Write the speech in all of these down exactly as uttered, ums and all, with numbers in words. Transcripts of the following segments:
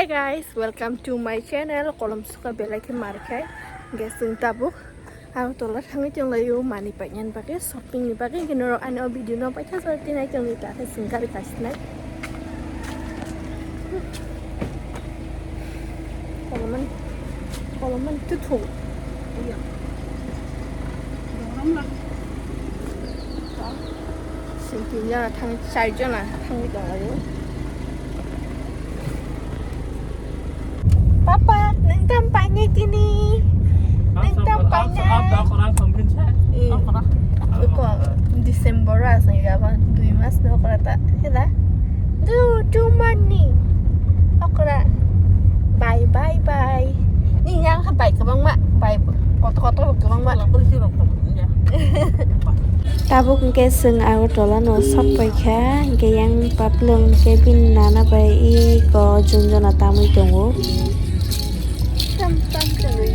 Hey guys, welcome to my channel. Kolom suka belai khe mar khai. Guys, chwng tabuk Agartala thangwi tonglaio, manwi painani bagwi, shopping ni bagwi. Hwnkhe norok ani o video no paithago tini nai tongdi, ta khe chwng gari kasinai. Kolomani, kolomani tuthu. Sing tin jona thang, char jona thangwi tonglaio. Papa, nwng tam painai tini? Nwng tam painai? Eh, iko December o asai gaba, dui mas no okra ta, heda? Du, du mani. Okra. Bye, bye, bye. Ni yang kha bai kwbangma, bai kotor kotor kwbangma. Tabuk hwnkhe chwng Agartala no sok paikha, hwnkhe yang paplung hwnkhe bini nana bai iko Jumjona tamwi tongo. Tam tam chwngwi.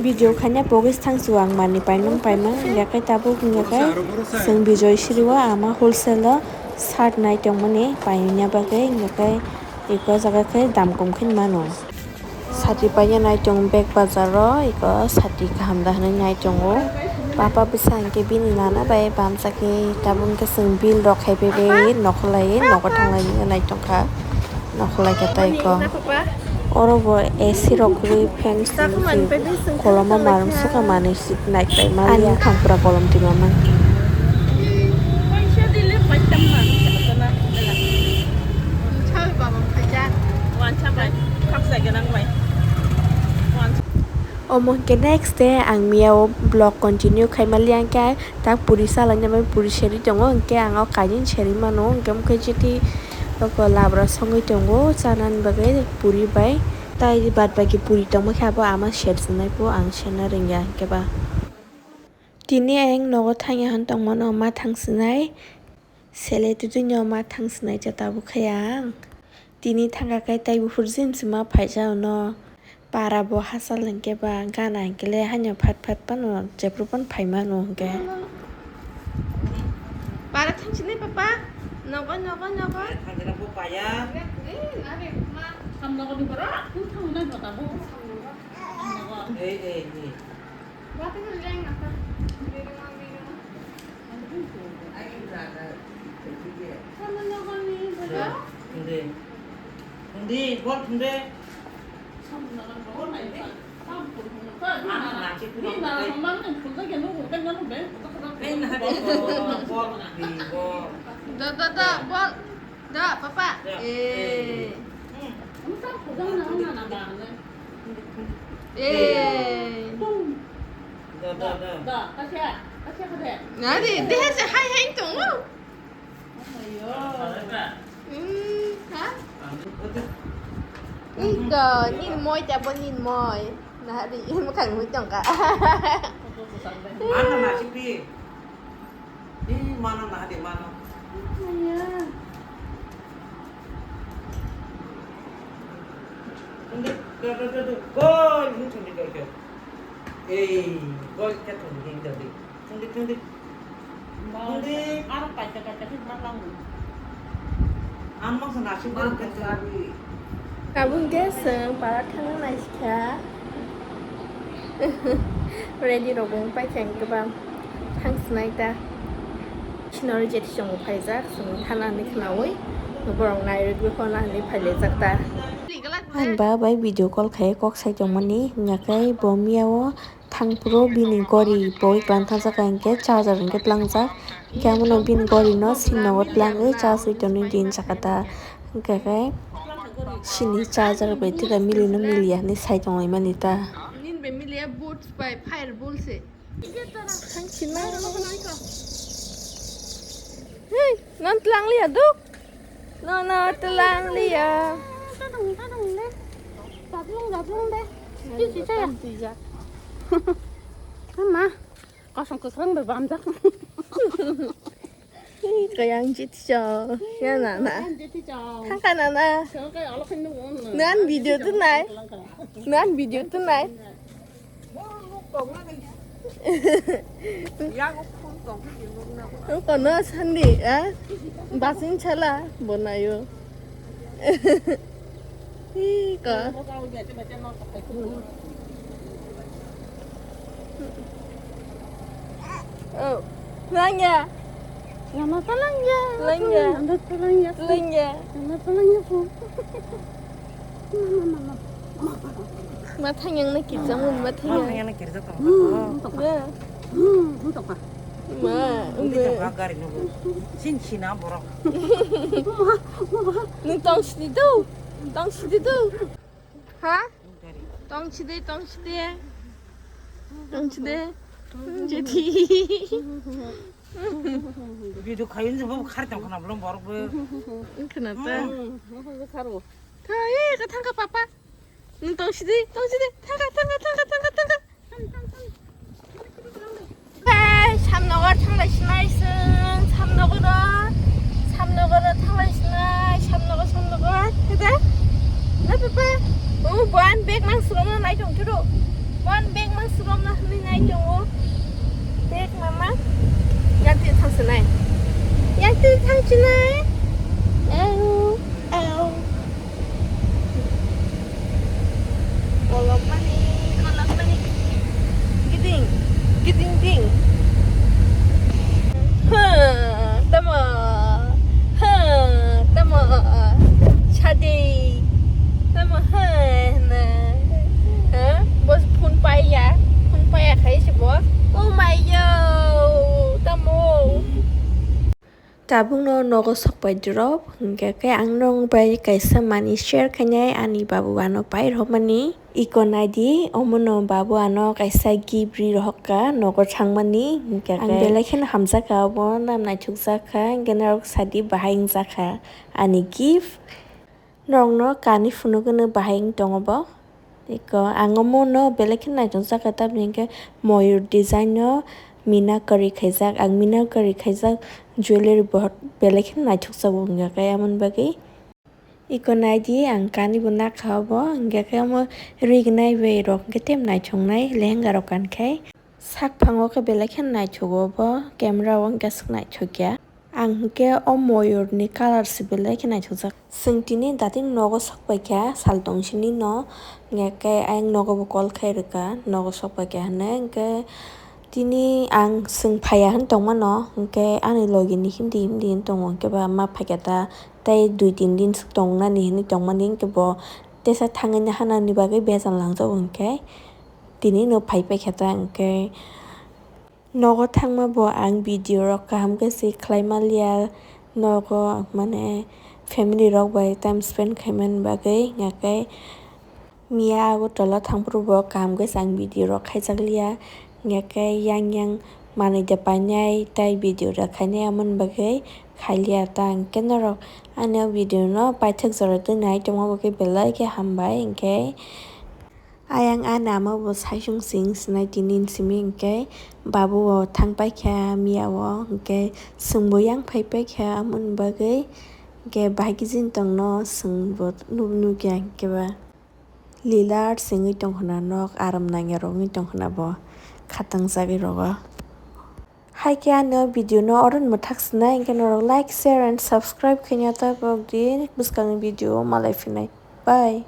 Video khaina pogis thangsu ang mani painang paimang, hingkhe tabuk hingkhe chwng Bijoy Siri o ama wholesale o shirt nai tongmani paina bagwi, hingkhe eko jaga khe dam kom khe mano. Sati paina nai tongo bag bazar o, eko sati kaham da hinui nai tongo. Papa bwsa hingkhe bini nana bai bamsa khe tabuk hingkhe chwng bill rok khai bai bai nokhorlai nogo thanglai nai tongkha. Nokhorlai khe tei eko. Oro bo A C rok kwrwi fan simi koloma marum suka manwi si nai khlai maliya. Ani thangpra kolom tima man. Omo hwnkhe next day ang miya o vlog continue khai maliya hwnkhe tak puri salaina bai puri serwi tongo hwnkhe ang o kainwi serwi mano hwnkhe mokhe jiti labra songwi tongo chanani bagwi puri bai. Tai bad baki puri tongma khe abo ama ser swnai po ang serna rwngya hwnkhe ba. Tini ayang nogo thangya hwn tongmano ma thang swnai. Sele twtwino ma thang swnai cha tabuk khe ang. Tini thangkha khe tai buphur jim sima phaisa hwno. Para bo hachal hwnkhe ba gana hwnkhe le haino phat phat phano jephru phano phai mano hwnkhe. Para thang sini papa. Nogo nogo nogo. Thang sini bo paya. Eh, nare ma. Samnogo ni borok. Thang nai pata bo. Ei ei ei. Ba thang leng apa. Thungdi, thungdi, bol thungdi. Da, da, da, bol. Da, papa. Eh. Eh. Da, da, da. Nari, dehe se hai hai tongo. Hmm, ha? Ito, nin moi, tabo nin moi. Nari, mukhang mo tongka. Ano na sipi. Ih, mano na hadi mano. Iya. Thungdi, do, do, do, do. Gol, ini thungdi, gol, gol. Ei, gol, kita thungdi, thungdi. Thungdi, thungdi. Thungdi. Aro kaita, kaita, kaita, ma lango. Ang mangsa nasib. Tabuk hwnkhe chwng para thangna naisikha. Ready rok bo wng paikha hwnkhe ba thang swnai ta. Sinori jeti chwng bo phaijak, chwng thana hinwi khwnaui borok nairwgwi honna hinwi phailaijak ta. Ang ba bai video call khai kok sai tongmani, hwnkhe bo miya o. Thangphuru bini gori bo iklan thangjak hinkhe charger hinkhe tlangjak. Hinkhe amono bini gori no sinnogo tlangwi charge wi tonwi din sakha ta. Hinkhe khe sini charger bai tida mili no miliya hinwi sai tonglaimani ta. Nini bai miliya boots bai fire ball se. Thang sina. Non tlang liya duk. No, no, tlang liya. Tadung, tadung le. Jatlung, jatlung de. Chi, chi, chaya. Tijak. Ama, kosong kwkrang bai bamjak. Kayang jiti cho. Ya nana. Kayang jiti cho. Thangka nana. Thangka alok hindu won. Nan video tu nai. Nan video tu nai. Kono sandi, ah? Basing chala bonayo. Ih, ko. Oh, langya. Langya. Langya. Langya. Langya. Mathang yang na kirjak, mathang yang. Mathang yang na kirjak tong. Hmm, tong. Ya. Hmm, tong. Ma, undi tong gari nugo. Sin sina borok. Nung tong sidi do. Tong sidi do. Ha? Tong sidi, tong sidi. Tong sidi. Jadi. Video kayun je bo khar tong khana bolong borok bo. Khana ta. Hmm, kharo. Ka, eh, ka thangka papa. Nung tong sidi, tong sidi. Thangka, thangka, thangka, thangka, thangka. Samnogo thanglai sinai sung, samnogo ro, samnogo ro thanglai sinai, samnogo, samnogo, kada? Na papa, oh, buan bag mang sugom na nai tong tiro, buan bag mang sugom na hwnwi nai tongo, bag mama, yakti thang sinai, yakti thang sinai, au, au. Kolokmani, kolokmani. Giding, giding ding. Ha, tamo. Ha, tamo. Sadi. Tamo, ha, na. Ha, bos phone paiya. Phone paiya khai se bo. Oh my yo. Tamo. Tabukno nogo sokpai drop, hingkha khe ang nwng bai kaisa manwi share khainai ani babu ano pai rwmani. Iko naidi, omono babu ano kaisa gift ri rohorkha nogo thangmani, hingkha khe ang belai kheno hamjakha, obo nam naithokjakha, hingkhe norok sadi bahai wngjakha ani gift. Norokno kani phunugwino bahai wng tongo bo. Eko ang omono belai khe naithokjakha, tamni hwnkhe moyur design o minakari khaijak. Ang minakari khaijak jewellery bo belai khe naithokjago wngya khe, amoni bagwi. Eko naidi ang kani bo nakha obo, hwnkhe khe omo rignai bai rok hwnkhe tei naithoknai lehenga rok kankhai. Sak phango khe belai kheno naithogo bo, camera o hwnkhe aswk naithokya. Ang hwnkhe o moyurni colour se belai khe naithokjak. Chwng tini dating nogo sokpaikha, sal tongsini no, hwnkhe ayang nogo bo call khai rwkha, nogo sokpaikha hinwi. Hwnkhe tini ang chwng phaiya hinwi tongmano, hwnkhe ani logini himdi himdi hinwi tongo, hwnkhe ba ma phaikha ta tei dui tin din swk tongnani hinwi tongmani, hwnkhe bo tesa thangwi hanani bagwi bejal langjago hwnkhe. Tini no phai paikha ta hwnkhe nogo thangma bo ang video rok kaham khe se khlai manliya, nogo mane family rok bai time spend khaimani bagwi, hwnkhe miya Agartala thangphuru bo kaham khe se ang video rok khaijakliya, hwnkhe yang yang manwi da painai tei video rok khainai, amoni bagwi khailiya ta. Hwnkhe norok ani o video no paithak jora twi nai tongma bagwi belai khe hambai, hwnkhe. Ayang ani ama bo saisung sing sinai tini simi hwnkhe babu bo thang paikha miya o, hwnkhe chwng bo yang phai paikha, amoni bagwi hwnkhe bahai khe jin tongno chwng bo nuk nukya hwnkhe ba lila sengwi tongkhwna nok aram nangya rogwi tongkhwna bo khatang jagwi rogo. Hai khe ani o video no oro ni mwthak sinai, hwnkhe norok like, share and subscribe khaina ta pok di, bwskangni video o malai phinai. Bye.